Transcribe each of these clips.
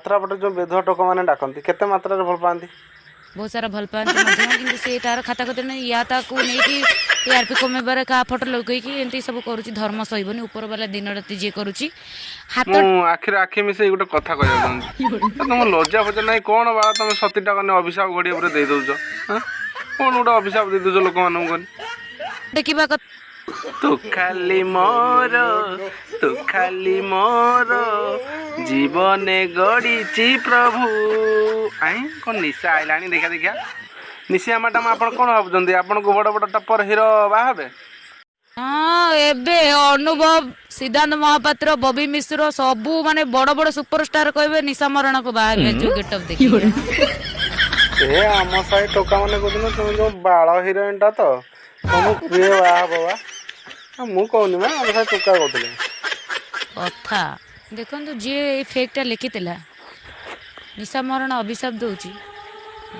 ଯାତ୍ରା ପଟେ ଯେଉଁ ବେଧୁଆ ଟୋକମାନେ ଡାକନ୍ତି, କେତେ ମାତ୍ରାରେ ଭଲ ପାଆନ୍ତି? ବହୁତ ସାରା ଭଲ ପାଆନ୍ତି ମଧ୍ୟ, କିନ୍ତୁ ସେ ତାର ଖାତା ଖତି ନାହିଁ। ୟା ତାକୁ ନେଇକି ଟିଆରପି କମେଇବାରେ କାହା ଫଟୋ ଲଗେଇକି ଏମିତି ସବୁ କରୁଛି। ଧର୍ମ ସହିବନି ଉପର ବାଲା ଦିନ ରାତି ଯିଏ କରୁଛି ହାତ। ମୁଁ ଆଖିରେ ଆଖି ମିଶେଇ ଗୋଟେ କଥା କହିବାକୁ ଚାହୁଁଛି। ତମ ଲଜ୍ଜା ଫଜ୍ଜା ନାହିଁ କ'ଣ ବା? ତମେ ସତୀଟା କନେ ଅଭିଶାପ ଘଡ଼ି ଉପରେ ଦେଇ ଦଉଛ। ହାଁ? କ'ଣ ଗୋଟେ ଅଭିଶାପ ଦେଇ ଦଉଛ ଲୋକମାନଙ୍କୁ କନି? ଟେକିବା କଥା। ତୁ ଖାଲି ମୋର, ତୁ ଖାଲି ମୋର, ଜୀବନେ ଗଡ଼ିଛି ପ୍ରଭୁ। ଆଇଁ, କ'ଣ ନିଶା ଆଇଲାଣି? ଦେଖିଆ ଦେଖିଆ। ନିଶା ମ୍ୟାଡ଼ାମ୍, ଆପଣ କ'ଣ ଭାବୁଛନ୍ତି, ଆପଣଙ୍କୁ ବଡ଼ ବଡ଼ ଟପର ହିରୋ ବାହା ହେବେ? ହଁ, ଏବେ ଅନୁଭବ, ସିଦ୍ଧାନ୍ତ ମହାପାତ୍ର, ବବି ମିଶ୍ର, ସବୁ ମାନେ ବଡ ବଡ ସୁପରଷ୍ଟାର କହିବେ ନିଶା ମହାରଣାକୁ ବାହା ହେବେ, ଯୋଉ ଗେଟଅପ୍ ଦେଖି। ଏ ଆମ ସାହି ଟୋକା ମାନେ କହୁଛନ୍ତି ତମେ ଯୋଉ ବାଳ ହିରୋଇନଟା ତ, ତମକୁ କିଏ ବାହା ହବ ବା? ଆ, ମୁଁ କହୁନି ମ, ଆମ ସାହି ଟୋକା କହୁଥିଲେ। କଥା ଦେଖନ୍ତୁ, ଯିଏ ଏଇ ଫେକ୍ଟା ଲେଖିଥିଲା, ନିଶା ମହାରଣା ଅଭିଶାପ ଦଉଛି,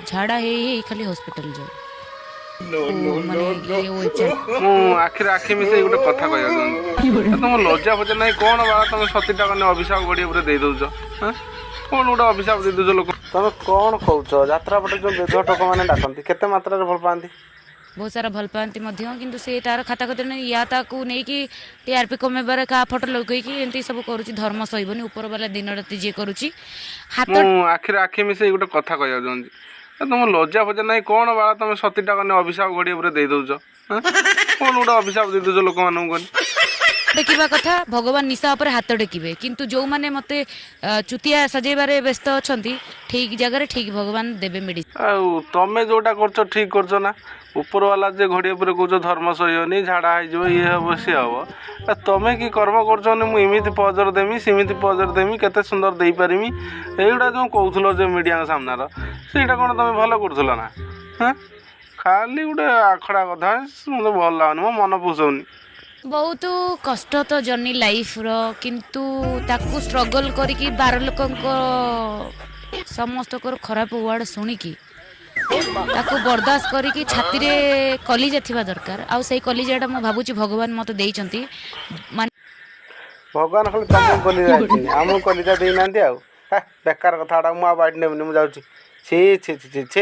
ଝାଡ଼ା ହେଇ ହେଇ ଖାଲି ହସ୍ପିଟାଲ ଯାଉ ମାନେ ଇଏ ୱେବସାଇଟ୍। ମୁଁ ଆଖିରେ ଆଖି ମିଶେଇ ଗୋଟେ କଥା କହିବାକୁ ଚାହୁଁଛି। ତମ ଲଜ୍ଜା ଫଜ୍ଜା ନାହିଁ କ'ଣ ବା? ତମେ ସତୀଟା କନେ ଅଭିଶାପ ଘଡ଼ି ଉପରେ ଦେଇ ଦଉଛ। ହାଁ? କ'ଣ ଗୋଟେ ଅଭିଶାପ ଦେଇ ଦଉଛ ଲୋକ। ତମେ କ'ଣ କହୁଛ, ଯାତ୍ରା ପଟେ ଯେଉଁ ବେଧୁଆ ଟୋକମାନେ ଡାକନ୍ତି, କେତେ ମାତ୍ରାରେ ଭଲ ପାଆନ୍ତି? ବହୁତ ସାରା ଭଲ ପାଆନ୍ତି ମଧ୍ୟ, କିନ୍ତୁ ସେ ତାର ଖାତା ଖତି ନାହିଁ। ୟା ତାକୁ ନେଇକି ଟିଆରପି କମେଇବାରେ କାହା ଫଟୋ ଲଗେଇକି ଏମିତି ସବୁ କରୁଛି। ଧର୍ମ ସହିବନି ଉପର ବାଲା ଦିନ ରାତି ଯିଏ କରୁଛି ହାତ। ମୁଁ ଆଖିରେ ଆଖି ମିଶେଇ ଗୋଟେ କଥା କହିବାକୁ ଚାହୁଁଛି। ତମ ଲଜ୍ଜା ଫଜ୍ଜା ନାହିଁ କ'ଣ ବା? ତମେ ସତୀଟା କନେ ଅଭିଶାପ ଘଡ଼ି ଉପରେ ଦେଇ ଦଉଛ। ହାଁ? କ'ଣ ଗୋଟେ ଅଭିଶାପ ଦେଇ ଦଉଛ ଲୋକମାନଙ୍କୁ କନି? ଟେକିବା କଥା, ଭଗବାନ ନିଶା ଉପରେ ହାତ ଟେକିବେ, କିନ୍ତୁ ଯୋଉମାନେ ମତେ ଚୁତିଆ ସଜେଇବାରେ ବ୍ୟସ୍ତ ଅଛନ୍ତି, ଠିକ ଜାଗାରେ ଠିକ ଭଗବାନ ଦେବେ ମେଡିସିନ। ଆଉ ତମେ ଯୋଉଟା କରୁଛ ଠିକ କରୁଛ ନା? ଉପର ବାଲା ଯେ ଘଡ଼ି ଉପରେ କହୁଛ ଧର୍ମ ସହିବନି, ଝାଡ଼ା ହେଇଯିବ, ଇଏ ହବ, ସିଏ ହବ, ଆଉ ତମେ କି କର୍ମ କରୁଛ? ମୁଁ ଏମିତି ପଜର ଦେମି, ସେମିତି ପଜର ଦେମି, କେତେ ସୁନ୍ଦର ଦେଇପାରିମି, ଏଇଗୁଡ଼ା ଯେଉଁ କହୁଥିଲ ଯେ ମିଡ଼ିଆଙ୍କ ସାମ୍ନାର, ସେଇଟା କ'ଣ ତମେ ଭଲ କରୁଥିଲ ନା? ହାଁ, ଖାଲି ଗୋଟେ ଆଖଡ଼ା କଥା, ମୋତେ ଭଲ ଲାଗୁନି, ମୋ ମନ ପୋଷଉନି। ବହୁତ କଷ୍ଟ ତ ଜର୍ଣ୍ଣି ଲାଇଫର, କିନ୍ତୁ ତାକୁ ଷ୍ଟ୍ରଗଲ କରିକି ବାର ଲୋକଙ୍କ ସମସ୍ତଙ୍କର ଖରାପ ୱାର୍ଡ ଶୁଣିକି ତାକୁ ବରଦାସ୍ତ କରିକି ଛାତିରେ କଲିଜା ଥିବା ଦରକାର। ଆଉ ସେଇ କଲିଜାଟା ମୁଁ ଭାବୁଛି ଭଗବାନ ମୋତେ ଦେଇଛନ୍ତି ମାନେ। ଭଗବାନ ଖାଲି ତମକୁ କଲିଜା ଦେଇଛନ୍ତି, ଆମକୁ କଲିଜା ଦେଇନାହାନ୍ତି। ଆଉ ହେ, ବେକାର କଥା ଗୁଡ଼ା, ମୁଁ ଆଉ ବାଇଟ୍ ନେବିନି, ମୁଁ ଯାଉଛି। ଛି ଛି ଛି ଛି ଛି।